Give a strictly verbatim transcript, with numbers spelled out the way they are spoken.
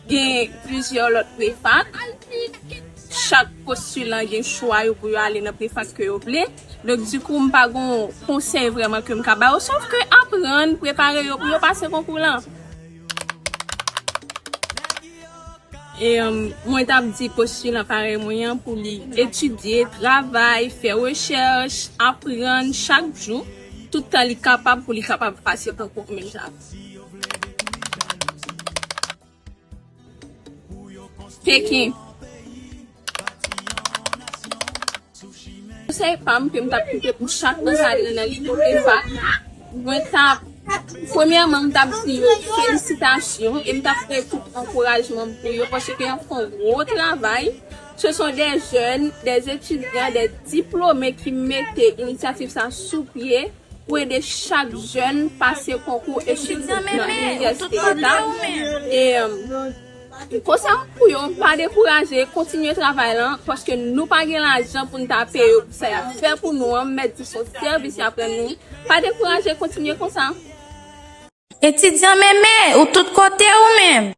Gen plizyè lòt prefak. Chak postilan gen chwa yo pou yo ale nan prefak ke yo vle. Donk, dikou, m pa gon konsèy vrèman ke m ka ba yo, sòf ke aprann, prepare yo pou yo pase konkou lan. E, um, mwen t ap di postilan parèy mwen an pou li etidye, travay, fè rechèch, aprann chak jou, tout tan li kapab pou li kapab pase konkou menm jan. Pekin. Konsèy pa m ke m t ap kite pou chak moun sa nan li pou te pa. Mwen t ap, premyèman, m t ap di yo felisitasyon e m t ap fè tout ankourajman m pou yo paske y ap fè yon gwo travay. Ce sont des jeunes, des étudiants, des diplômés ki mete inisyativ sa sou pye pou ede chak jèn pase konkou e chita nan inivèsite eta. E, um, konsèy pou yo, pa dekouraje, kontinye travay lan, paske nou pa gen lajan pou n ta peye yo pou sa y ap fè pou nou an, m mèt di se yon sèvis y ap rann nou. Pa dekouraje, kontinye konsa. Etidyan Meme, ou tout kote ou menm?